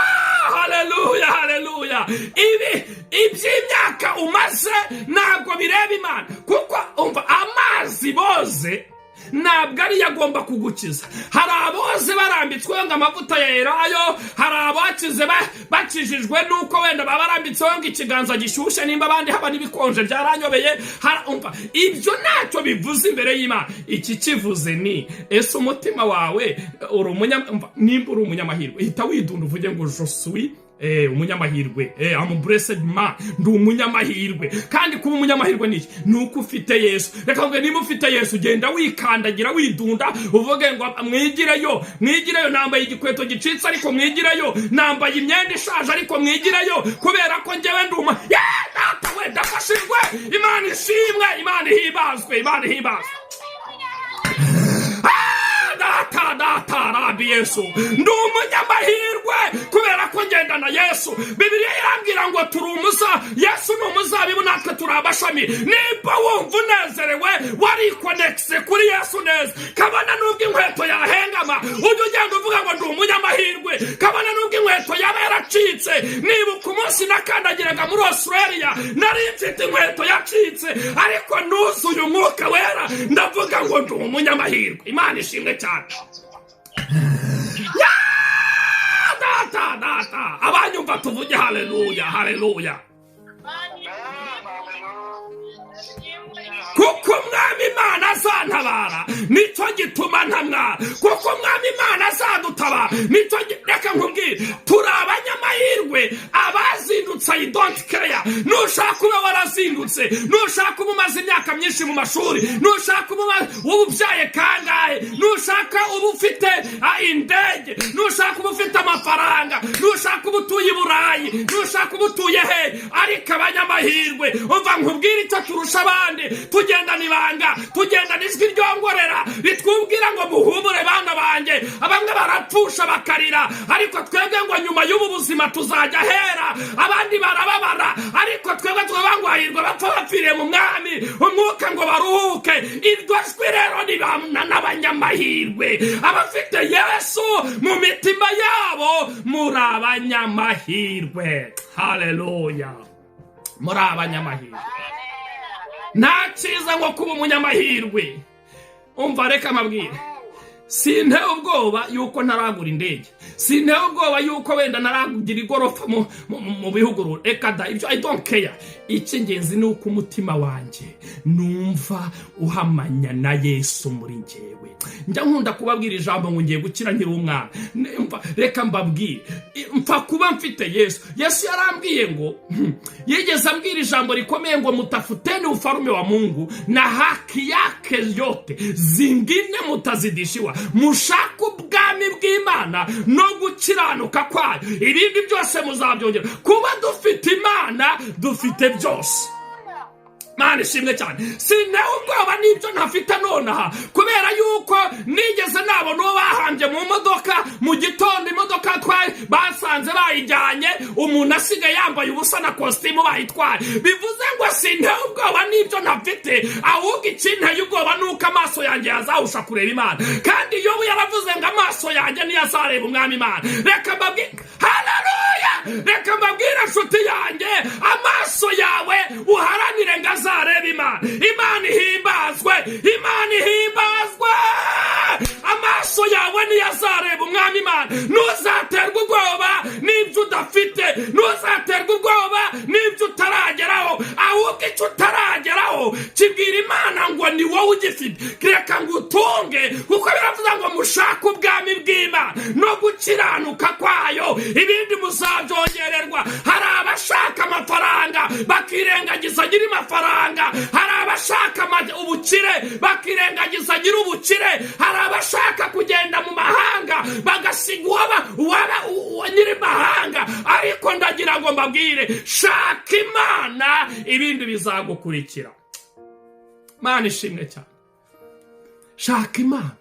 haleluya, haleluya. Ibi iby'imyaka umaze ntabwo bireba Imana, kuko umva, amazi boze ntabwo ariyo agomba kugukiza. Hari aboze barambitsweho ngo amavuta ya elayo, hari abakize bakijijwe nuko wenda baba barambitseho ngo ikiganza gishyushye, nimba abandi haba n'ibikonje byaranyobeye. Umva, ibyo ntacyo bivuze imbere y'Imana. Iki kivuze ni: ese umutima wawe uri umva, nimba uri umunyamahirwe, hita widunda uvuge ngo: "Je suis umunyamahirwe, am blessed man, ndi umunyamahirwe." Kandi kuba umunyamahirwe ni iki? Ni uko ufite Yesu. Reka ngo niba ufite Yesu, genda wikandagira, widunda, uvuge ngo: "Mwigireyo, mwigireyo, nambaye igikweto gicitse ariko mwigireyo, nambaye imyenda ishaje ariko mwigireyo, kubera ko njyewe ndi uma." Data we, ndafashijwe. Imana ishimwe, Imana ihimbazwe, Imana ihimbazwe. Data, data, rabi Yesu, ndi umunyamahirwe kubera ko ngendana Yesu. Bibiliya irambwira ngo turi umuza, Yesu ni umuzabibu, natwe turi amashami. Nimba wumva unezerewe, warikonekise kuri Yesu neza, kabona nubwo inkweto yahengama, ujye ugenda uvuga ngo: "Ndi umunyamahirwe," kabona nubwo inkweto yaba yaracitse. Nibuka umunsi nakandagiraga muri Australia, nari mfite inkweto yacitse, ariko nuzuye Umwuka Wera, ndavuga ngo: "Ndi umunyamahirwe." Imana ishimwe cyane. Ya data, data, abanyumva tuvuge haleluya, haleluya. Kuko Umwami Imana azantabara, nicyo gituma ntamwara. Kuko Umwami Imana azadutabara, nicyo reka nkubwire, turi abanyamahirwe abazindutse. I don't care, nushaka ube warazindutse, nushaka uba umaze imyaka myinshi mu mashuri, nushaka uba ubyaye kangahe, nushaka uba ufite indege, nushaka uba ufite amafaranga, nushaka uba utuye i Burayi, nushaka uba utuye he, ariko abanyamahirwe, umva nkubwire icyo turusha abandi: tugendana ibanga, tugendana ijwi ryongorera ritwubwira ngo: "Muhumure bana banjye." Bamwe barapfusha bakarira, ariko twebwe ngo nyuma y'ubu buzima tuzajya hera. Abandi barababara, ariko twebwe tukavuga ngo: "Hahirwa bapfa bapfiriye mu Mwami umwuka, ngo baruhuke." Iryo jwi rero ni n'abanyamahirwe, abafite Yesu mu mitima yabo. Muri abanyamahirwe. Haleluya, muri abanyamahirwe. Nta cyiza nko kuba umunyamahirwe. Umva, reka amabwire, sintewe ubwoba yuko ntaragura indege. Sintewe ubwoba yuko wenda naragira igorofa mu bihugu. Reka da, ibyo I don't care. Icy'ingenzi ni uko umutima wanjye numva uhamanya na Yesu muri njyewe. Njya nkunda kubabwira ijambo ngo ngiye gukira nkiri umwana. Reka mbabwire, mpfa kuba mfite Yesu. Yesu yarambwiye ngo, yigeze ambwira ijambo rikomeye ngo: "Mutafuteni ufalume wa Mungu na haki yake, yote zingine mutazidishiwa." Mushake ubwami bw'Imana no gukiranuka kwayo, ibindi byose muzabyongera. Kuba dufite Imana, dufite byose. Mana ishimwe cyane. Sintewe ubwoba n'ibyo ntafite nonaha, kubera yuko nigeze nabona uwo bahambye mu modoka mu gitondo. Imodoka basanze bayijyanye, umuntu asigaye yambaye ubusa na kositimu bayitwaye. Bivuze ngo sintewe ubwoba n'ibyo ntafite, ahubwo ikinteye ubwoba ni uko amaso yanjye yazahusha kureba Imana. Kandi iyo yaravuze ngo amaso yanjye niyo azareba Umwami Imana. Reka mbabwire, haleluya, reka mbabwire inshuti yanjye, amaso yawe uharanire ngo azarebe Imana. Imana ihimbazwe, Imana ihimbazwe. Amaso yawe niyo azareba Umwami Imana. Ntuzaterwe ubwoba n'ibyo udafite, ntuzaterwe ubwoba n'ibyo utarageraho, ahubwo icyo utarageraho kibwira Imana ngo ni wowe ugifite, reka ngo utunge, kuko biravuga ngo mushake ubwami bw'Imana no gukiranuka kwayo, ibindi muzabyongererwa. Hari abashaka amafaranga bakirengagiza nyiri mafaranga. Hari abashaka ubukire bakirengagiza nyiri ubukire. Hari abashaka kugenda mu mahanga bagasiga uwaba nyiri mahanga. Ariko ndagira ngo mbabwire, shaka Imana, ibindi bizagukurikira. Imana ishimwe cyane. Shaka Imana,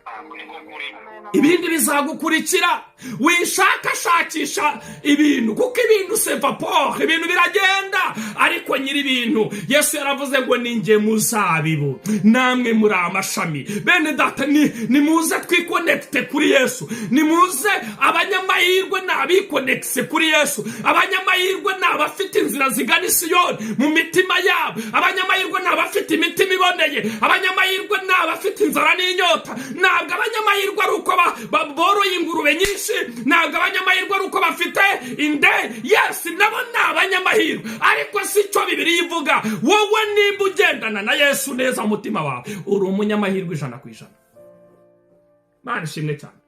ibindi bizagukurikira. Wishakashakisha ibintu, kuko ibintu s'évapore, ibintu biragenda, ariko nyiri ibintu, Yesu yaravuze ngo: "Ni njye muzabibu, namwe muri amashami." Bene data, nimuze twikonekite kuri Yesu. Nimuze, abanyamahirwe ni abikonekise kuri Yesu. Abanyamahirwe ni abafite inzira zigana Isiyoni mu mitima yabo. Abanyamahirwe ni abafite imitima iboneye. Abanyamahirwe ni abafite inzara n'inyota. Ntabwo abanyamahirwe ari uko boroye ingurube nyinshi, ntabwo abanyamahirwe ari uko bafite inde. Yes, nabo ni abanyamahirwe, ariko si cyo Bibiliya ivuga. Wowe nimba ugendana na Yesu neza mu mutima wawe, uri umunyamahirwe 100%. Imana ishimwe cyane.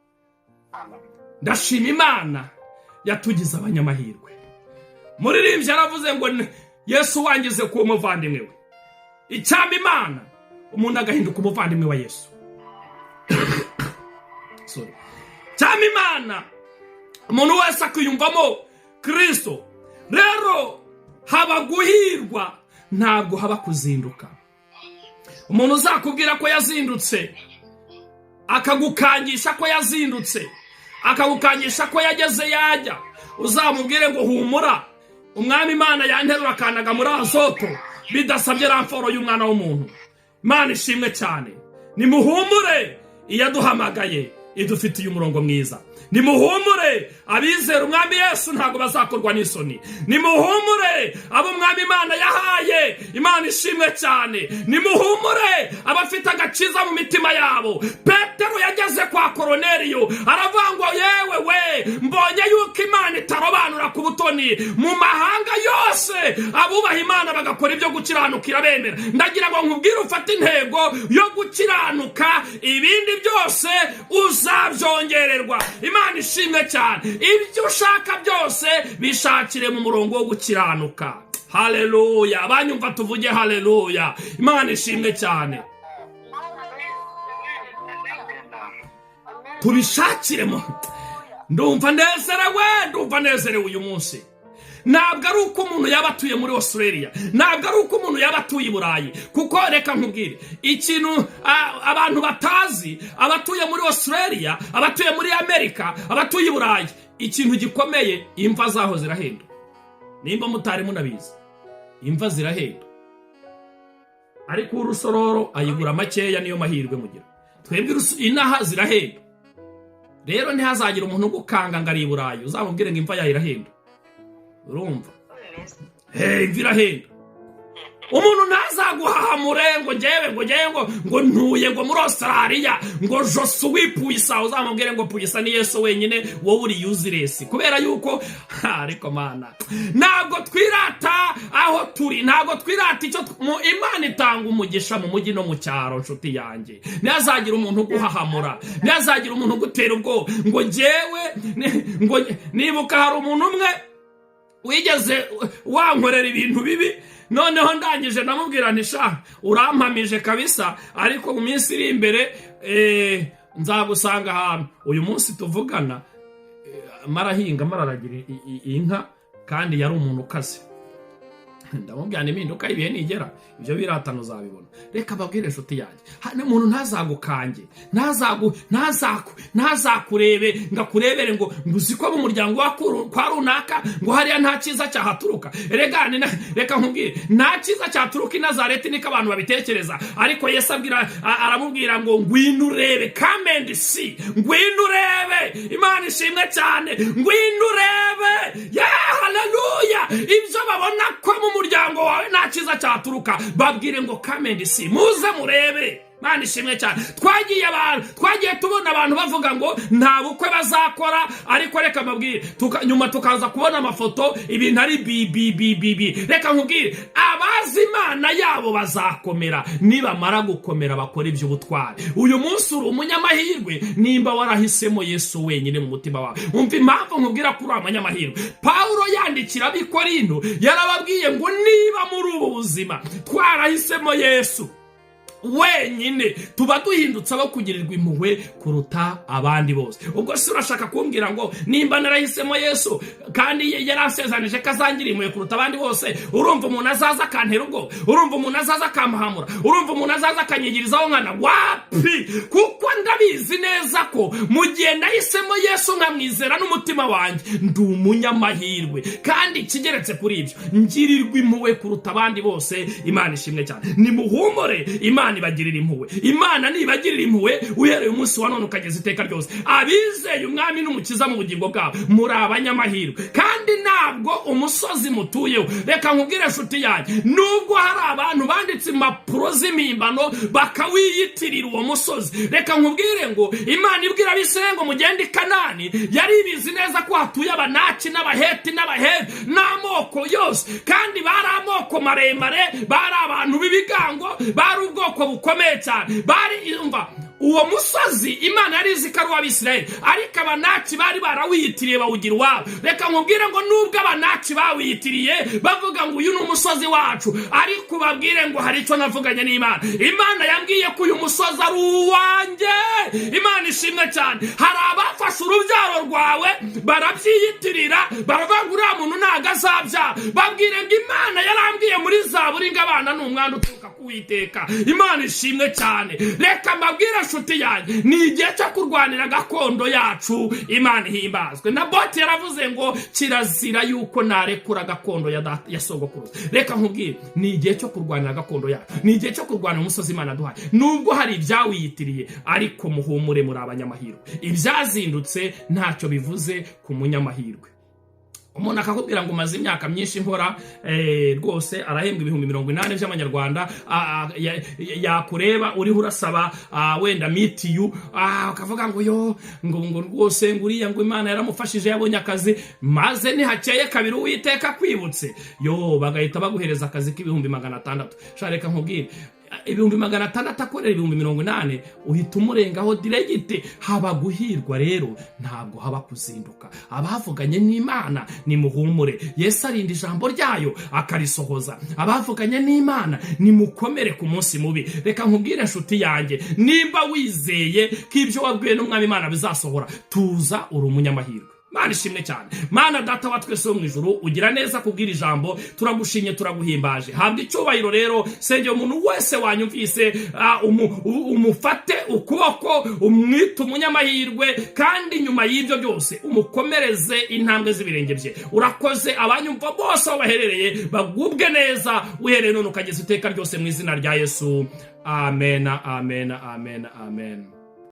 Ndashima Imana yatugize abanyamahirwe. Muririmbyi yaravuze ngo: "Yesu wangize kuba umuvandimwe we." Icyamba Imana umuntu agahinduka umuvandimwe wa Yesu. Sorry. Cyamba Imana umuntu wese akiyumvamo Kirisito. Rero haba guhirwa, ntabwo haba kuzinduka. Umuntu uzakubwira ko yazindutse, akagukangisha ko yazindutse, akagukangisha ko yageze yajya, uzamubwire ngo: "Humura, Umwami Imana yanterura akanaga muri Azoto bidasabye renfort y'umwana w'umuntu." Imana ishimwe cyane. Nimuhumure, iyaduhamagaye idufitiye umurongo mwiza. Nimuhumure, abizera Umwami Yesu ntabwo bazakorwa n'isoni. Nimuhumure, abo Umwami Imana yahaye, Imana ishimwe cyane. Nimuhumure, abafite agakiza mu mitima yabo. Petero yageze kwa Koroneriyo, aravuga ngo: "Yewe we, mbonye yuko Imana itarobanura ku butoni, mu mahanga yose abubaha Imana bagakora ibyo gukiranuka irabemera." Ndagira ngo nkubwire, ufate intego yo gukiranuka, ibindi byose uzabyongererwa. Imana ishimwe cyane. Ibyo ushaka byose bishakire mu murongo wo gukiranuka. Haleluya! Banyumva tuvuge haleluya. Imana ishimwe cyane. Tubishakiremo. Ndumva nezerewe, ndumva nezerewe uyu munsi. Ntabwo ari uko umuntu yaba atuye muri Australia, ntabwo ari uko umuntu yaba atuye i Burayi, kuko reka nkubwire ikintu abantu batazi: abatuye muri Australia, abatuye muri Amerika, abatuye i Burayi, ikintu gikomeye, imva zaho zirahenda. Nimba mutari munabizi, imva zirahenda, ariko urusororo ayigura makeya. Niyo mahirwe mugira. Twebwe inaha zirahenda. Rero ntihazagire umuntu ugukanga ngo ari i Burayi, uzamubwire ngo imva yayo irahenda. Urumva, imva irahenda. Umuntu ntazaguhahamure ngo ngewe, ngo ngewe, ngo ntuye ngo muri Australia, ngo je suis puissant. Uzamubwire ngo puissant ni Yesu wenyine, wowe uri useless. Kubera yuko ariko Mana, ntabwo twirata aho turi, ntabwo twirata icyo Imana itanga umugisha mu mujyi no mu cyaro. Nshuti yanjye, ntihazagira umuntu uguhahamura, ntihazagira umuntu ugutera ubwoba ngo ngewe ngo nibuka hari umuntu umwe wigeze wankorera ibintu bibi. Noneho ndangije ndamubwira nti: "Sha, urampamije kabisa, ariko mu minsi iri imbere nzagusanga ahantu." Uyu munsi tuvugana marahinga, mararagira inka, kandi yari umuntu ukaze. Ndamubwira nti: "Impinduka y'ibihe nigera, ibyo biratana uzabibona." Reka babwire, inshuti yanjye, hano umuntu ntazagukange, ntazakurebe ngo akurebere ngo uzi ko mu muryango wa kwa runaka ngo hariya nta cyiza cyahaturuka. Rega reka nkubwire, nta cyiza cyaturuka i Nazareti, niko abantu babitekereza. Ariko Yesu aramubwira ngo: "Ngwino urebe, come and see, ngwino urebe." Imana ishimwe cyane. Ngwino urebe, ye haleluya! Ibyo babona ko mu muryango wawe nta cyiza cyaturuka, babwire ngo: "Come and see, muze murebe." Imana ishimwe cyane. Twagiye tubona abantu bavuga ngo nta bukwe bazakora, ariko reka mbabwire, nyuma tukaza kubona amafoto, ibintu ari bi bi bi bi bi. Reka nkubwire, abazi Imana yabo bazakomera, nibamara gukomera bakora iby'ubutwari. Uyu munsi uri umunyamahirwe nimba warahisemo Yesu wenyine mu mutima wawe. Umva impamvu nkubwira ko uri umunyamahirwe. Pawulo yandikira Abikorinto yarababwiye ngo niba muri ubu buzima twarahisemo Yesu wenyine, tuba duhindutse abo kugirirwa impuhwe kuruta abandi bose. Ubwo se urashaka kumbwira ngo nimba narahisemo Yesu kandi yaransezanije ko azangira impuhwe kuruta abandi bose, urumva umuntu azaza akantera ubwoba? Urumva umuntu azaza akampahamura? Urumva umuntu azaza akanyigirizaho nkana? Wapi! Kuko ndabizi neza ko mu gihe nahisemo Yesu nkamwizera n'umutima wanjye, ndi umunyamahirwe, kandi ikigeretse kuri ibyo, ngirirwa impuhwe kuruta abandi bose. Imana ishimwe cyane. Nimuhumure, Imana ibagirira impuhwe. Imana nibagirira impuhwe uhereye umunsi wa none ukageza iteka ryose. Abizeye Umwami n'Umukiza mu bugingo bwabo, muri abanyamahirwe. Kandi ntabwo umusozi mutuyeho, reka nkubwire, nshuti yanjye, nubwo hari abantu banditse impapuro z'impimbano bakawiyitirira uwo musozi, reka nkubwire ngo Imana ibwira Abisirayeli ngo mugende i Kanani, yari ibizi neza ko hatuye Abanaki n'Abaheti n'Abaheti n'amoko yose, kandi bari amoko maremare, bari abantu b'ibigango, bari ubwoko bukomeye cyane. Bari, umva, uwo musozi Imana yari izi ko ari uw'Abisirayeli, ariko Abanaki bari barawiyitiriye bawugira uwabo. Reka nkubwire ngo nubwo Abanaki bawiyitiriye bavuga ngo uyu ni umusozi wacu, ariko ubabwire ngo hari icyo navuganye n'Imana. Imana yambwiye ko uyu musozi ari uwanjye. Imana ishimwe cyane. Hari abafashe urubyaro rwawe barabyiyitirira, baravuga ngo uriya muntu ntabwo azabyara. Babwire ngo Imana yarambwiye muri Zaburi ngo abana ni umwana uturuka ku Uwiteka. Imana ishimwe cyane. Reka mbabwire, nshuti yanjye, ni igihe cyo kurwanira gakondo yacu. Imana ihimbazwe. Na Boti yaravuze ngo kirazira yuko narekura gakondo ya sogokuruza. Reka nkubwire, ni igihe cyo kurwanira gakondo yacu, ni igihe cyo kurwanira umusozi Imana duhaye. Nubwo hari ibyawiyitiriye, ariko muhumure, muri abanyamahirwe. Ibyazindutse ntacyo bivuze ku munyamahirwe. Umuntu akakubwira ngo umaze imyaka myinshi nkora, rwose arahembwa 80,000 by'amanyarwanda, yakureba uriho urasaba wenda mitiyu, ukavuga ngo yo ngo rwose ngo uriya ngo Imana yaramufashije, yabonye akazi. Maze ntihakeye kabiri Uwiteka akwibutse, yo bagahita baguhereza akazi k'600,000. Sha, reka nkubwire, 600,000 akorera 80,000, uhita umurengaho direct. Haba guhirwa rero, ntabwo haba kuzinduka. Abavuganye n'Imana nimuhumure, Yesu arinda ijambo ryayo akarisohoza. Abavuganye n'Imana nimukomere ku munsi mubi. Reka nkubwire, nshuti yanjye, nimba wizeye ko ibyo wabwiwe n'Umwami Imana bizasohora, tuza, uri umunyamahirwe. Mana ishimwe cyane. Mana Data wa twese wo mu ijuru, ugira neza kubwira ijambo, turagushimye, turaguhimbaje, habwa icyubahiro. Rero sengera umuntu wese wanyumvise, umufate ukuboko, umwite umunyamahirwe, kandi nyuma y'ibyo byose umukomereze intambwe z'ibirenge bye. Urakoze. Abanyumva bose aho baherereye bagubwe neza uhereye none ukageza iteka ryose, mu izina rya Yesu. Amen, amen, amen, amen.